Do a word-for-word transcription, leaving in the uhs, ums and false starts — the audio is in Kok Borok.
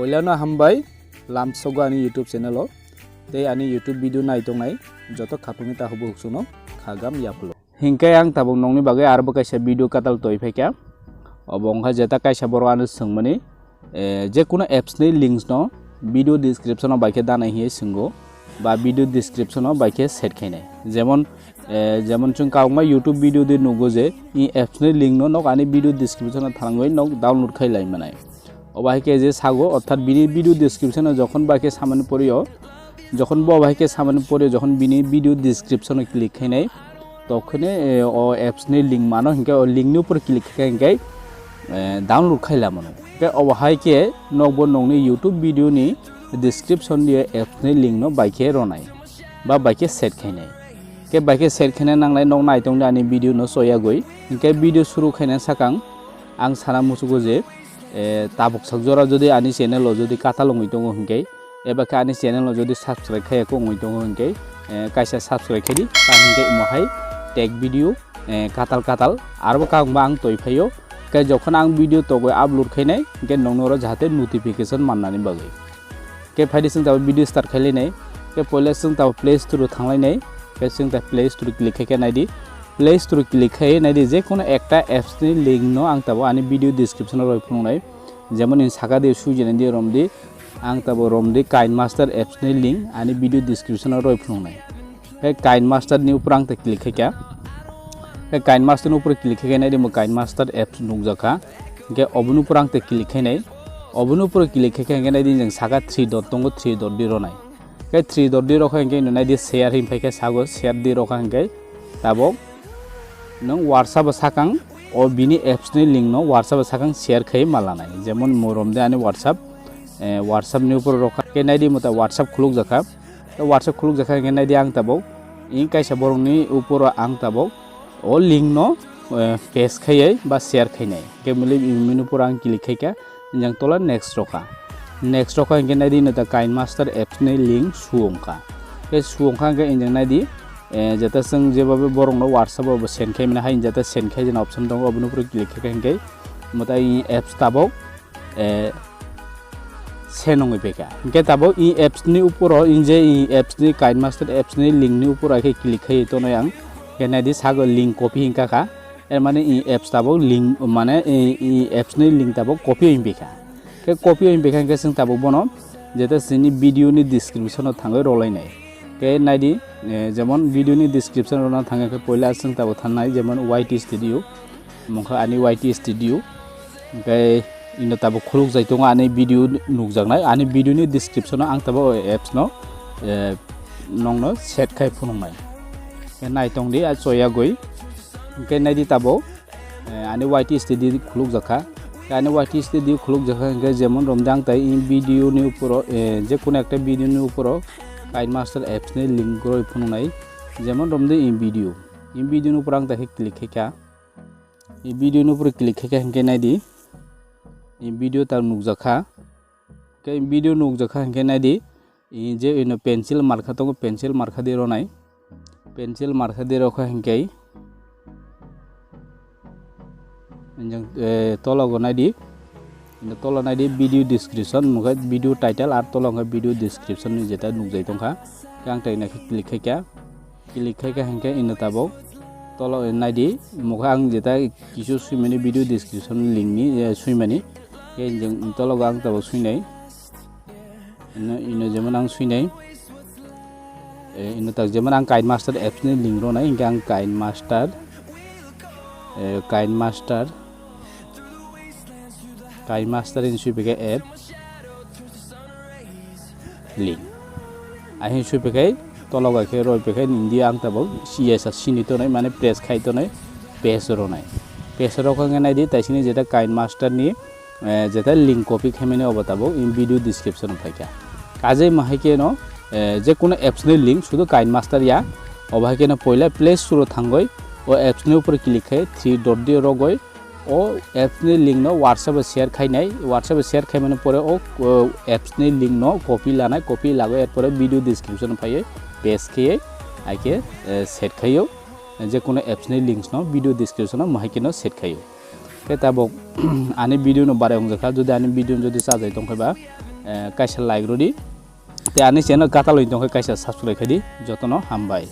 Poilano hambai lamsogo ani YouTube channel o tei ani YouTube video nai tongnai joto khapangni tahubo huksuno khagam yaphulo. Hinkhe ang tabuk nokni bagwi arbo kaisa video katal toi phaikha. Obo wngkha jeta kaisa borok ano swngmani, eh, jekunu apps ni links no video description o baikhe danai hinwi swngo ba video description o baikhe set khainai. Jemon, eh, jemon chwng kabangma YouTube video de nugo je i apps ni link no nok ani video description o thanangwi nok download khai lai manai. Obo hai khe je sago, orthat bini video description o jokhon ba khe samani poriyo, jokhon bo bai khe samani poriyo, jokhon bini video description o click khainai, tokhone, eh, o apps ni link mano, hinkhe o link ni upor click khe hinkhe, eh, download khai lamano. Hinkhe obo hai khe nokbo nokni YouTube video ni description ni apps ni link no bai khe ronai ba bai khe set khainai. Khe bai khe set khaina nanglai nok nai tongdi ani video no choyagwi. Hinkhe video suru khaina sakang ang sana muchugo je, eh, tabuk sak jora jodi ani channel o jodi katal wngwi tongo hinkhe, eba khe ani channel o jodi subscribe khaiya khe wngwi tongo hinkhe, eh, kaisa subscribe khaidi, ta hinkhe imo hai tech video, eh, katal katal arbo kabangma ang toi phaio. Khe jokhon ang video togwi upload khainai hinkhe nokno oro jahate notification mannani bagwi. Khe phaidi chwng tabuk video start khailainai. Khe poila chwng tabuk Play Store o thanglainai. Khe chwng tabuk Play Store click khai khe naidi. Play Store click khai naidi, jekunu ekta apps ni link no ang tabuk ani video description o roi phunuknai. Jemon in saka de sujinai di romdi. Ang tabuk romdi KineMaster apps ni link ani video description o roi phunuknai. Khe KineMaster ni upor ang ta click khai kha. Khe KineMaster ni upor click khai khe naidi mo KineMaster apps nukjakha. Hinkhe oboni upor ang ta click khainai. Oboni upor click khai khe hinkhe naidi jeng saka three dot tongo, three dot di ronai. Khe three dot di rokha hinkhe ino naidi share hin phaikhe sago, share di rokha hinkhe tabuk nwng WhatsApp o sakang o bini apps ni link no WhatsApp o sakang share khai malanai. Jemon mo romde ani WhatsApp, eh, WhatsApp ni upor rokha khe naidi mo ta WhatsApp khulukjakha. Tei WhatsApp khulukjakha hinkhe naidi ang tabuk, in kaisa borokni uporo ang tabuk o link no, eh, paste khaiwi ba share khainai. Hinkhe mili in mini uporo ang click khaikha, injang tola next rokha. Next rokha hinkhe naidi ino ta KineMaster apps ni link su wngkha. Khe su wngkha hinkhe injang naidi, eh, jeta chwng jeba borokno WhatsApp o bo send khaimani hai jeta send khaijani option tongo, oboni uporo click khaikha hinkhe mwtai apps tabuk eh, se nongwi phaikha. Hinkhe tabuk i apps ni uporo, in je i apps ni KineMaster apps ni link ni uporo khe click khai tonwi ang. Khe naidi sago link copy hinkha kha. Er mane i apps tabuk link, mane i, i apps ni link tabuk copy oi phaikha. Khe copy oi phaikha hinkhe chwng tabuk bono jeta chini video ni description o thangwi rolainai. Khe naidi, eh, jemon video ni description rona thangkhe poila chwng tabuk thangnai jemon Y T Studio. Mungkha ani Y T Studio. Hinkhe ino tabuk khuluk jai tongo ani video nukjaknai. Ani video ni description o ang tabuk o apps no, eh, nongno set khai phunuknai. Khe nai tongdi a choyagwi. Hinkhe naidi tabuk, eh, ani Y T Studio khuluk jakha. Khe ani Y T Studio khuluk jakha hinkhe jemon romde ang tai in video ni uporo, eh, jekunu ekta video ni uporo KineMaster apps ni link roi phunuknai. Jemon romde in video. In video ni uporo ang tai khe click khaikha. I video ni upor click khaikha hinkhe naidi. I video ta nukjakha. Khe video nukjakha hinkhe naidi. I je ino pencil markha tongo, pencil markha di ronai. Pencil markha di rokha hinkhe. Injang, eh, tologo naidi. Ino tolo naidi video description, mungkha video title ar tolo wngkha video description ni jeta nukjai tongkha. Khe ang tai naikhe click khaikha. Click khai kha hinkhe ino tabuk tolo naidi, mokhe ang jeta kisu swimani video description link ni, eh, swimani. Khe jeng tologo ang tabuk swinai. Ino, ino jemon ang swinai. Eh, ino tak jemon ang KineMaster apps ni link ronai, hinkhe ang KineMaster, eh, KineMaster, KineMaster in swi phaikha app link. Ahin swi phaikha tologo khe roi phaikha indi ang tabuk yes sini tonai mane press khai tonai page ronai. Page rokha khe naidi taisini jeta KineMaster ni, eh, jeta link copy khaimani obo tabuk in video description o phaikha. Kajai ma hai khe no, eh, jekunu apps ni link sudu KineMaster ya. Obo hai khe no poila Play Store o thangwi o apps ni upor click khai three dot di rogwi o apps ni link no WhatsApp o share khainai, WhatsApp o share khaimani pore o, o apps ni link no copy lanai, copy lagwi erpore video description o phaiwi paste khaiwi hai khe, eh, set khaio. Jekunu apps ni links no video description o mohai khe no set khaio. Khe tabuk ani video no barai wngjakha, jodi ani video no jodi chajai tongkhaiba, eh, kaisa like rodi. Tei ani channel katal wng tongkhe kaisa subscribe khaidi. Jotono hambai.